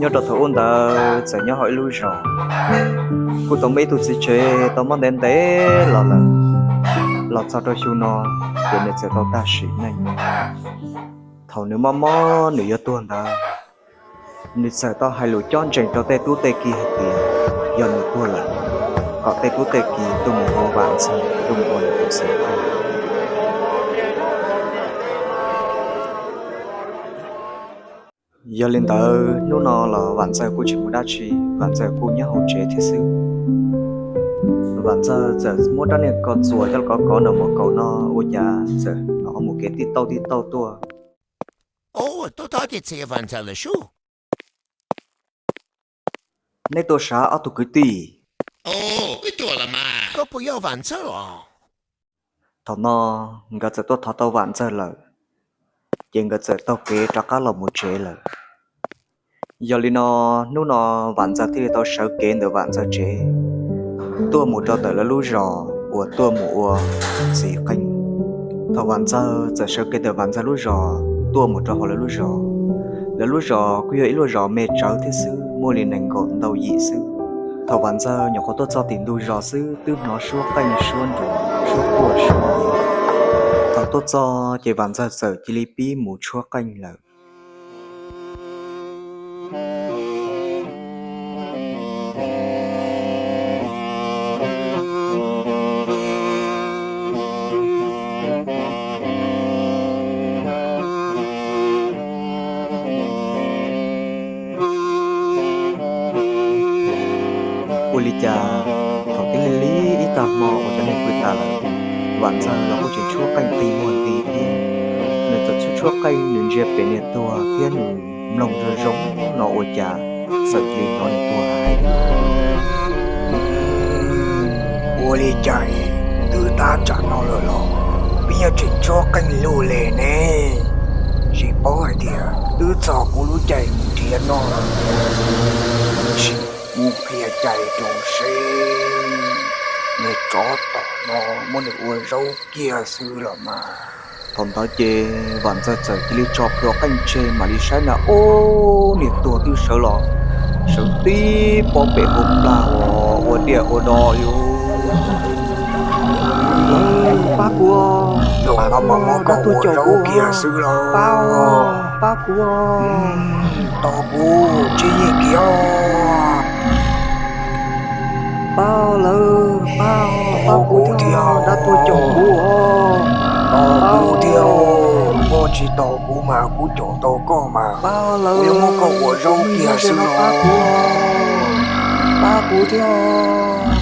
Nyob rau thaum ub ntawd txawm nyob hauv ib lub zos, kuj tau muaj ib tug txiv tsev tau mob ntev ntev los lawm. Los txog rau xyoo no ces nws txawm tau tag sim neej. Thaum nws mob mob nws yuav tuag ntawd, nws txawm tau hais lus cob ntseeg rau tej tub tej ki hais tias yog nws tuag lawm, kom tej tub tej ki tuaj mus ua Vam Ntxawg, tuaj mus ua nws tus xeeb. Yog li ntawd hnub no los Vam Ntxawg kuj tsis mus dab tsi, Vam Ntxawg kuj nyob hauv tsev thiab xwb. Vam Ntxawg txawm muab rab niag ko txuas coj los kov kov nws mus kaum no, ua cas txawm hnov mus kev tib tauj tib tauj tuaj. Neb tuaj sav ob tug kwv tij? Koj puas yog Vam Ntxawg los? Thaum no nkawd txawm tuaj thov tau Vam Ntxawg lawm, ces nkawd txawm taug kev rov qab los mus tsev lawm. Yog li no, hnub no Vam Ntxawg thiaj li tau sawv kev ntawm Vam Ntxawg tsev tuaj mus rau ntawm lawv lub zos uas tuaj mus ua txiv qeej. Thaum Vam Ntxawg txawm sawv kev ntawm Vam Ntxawg lub zos tuaj mus rau hauv lawv lub zos, lawv lub zos kuj yog ib lub zos me tsawv thiab xwb, muaj li nees nkaum ntau yim xwb. Thaum Vam Ntxawg nyuam qhuav tuaj txog tim ntug zos xwb twb hnov suab qeej suab nruas, suab quaj suab nyiav. Thaum tuaj txog ces Vam Ntxawg txawm cia li pib mus tshuab qeej lawm. Ua li cas thaum twb lig lig ib tag hmo uas cov neeg pw tas lawm, Vam Ntxawg los kuj tseem tshuab qeej qi muag nti thiab. Nws txawm tshuab tshuab qeej, nws ntsia pem niag tuag thiab nws mloog zoo zoo no ua cas txawm cia li hnov niag tuag hais tias, ua li cas twb tab tsam no lawm los peb yuav tseem tshuab qeej lug le ne? Tsis paub hais tias twb txog kuv lub caij mus nrhiav noj lawm, sim mus qhia cai rau seb niag tsov tom no muab nws ua zaub kiag xwb los mas. Thaum ntawd ces Vam Ntxawg txawm cia li tso plhuav qeej tseg mam li saib na, ub, niag tuag twb sawv los, sawv tib pob pem hauv plag uas ua diaj ua do li. Pab kuv, dab tuag caum kuv, pab, pab kuv, tos kuv, tsis yeej kiag. Pab lawv, pab, pab kuv thiab, dab tuag caum kuv os. Tos kuv thiab, koj tsis tos kuv mas kuv caum tau koj mas, kuv yuav muab koj ua zaub kiag xwb los. Pab kuv thiab.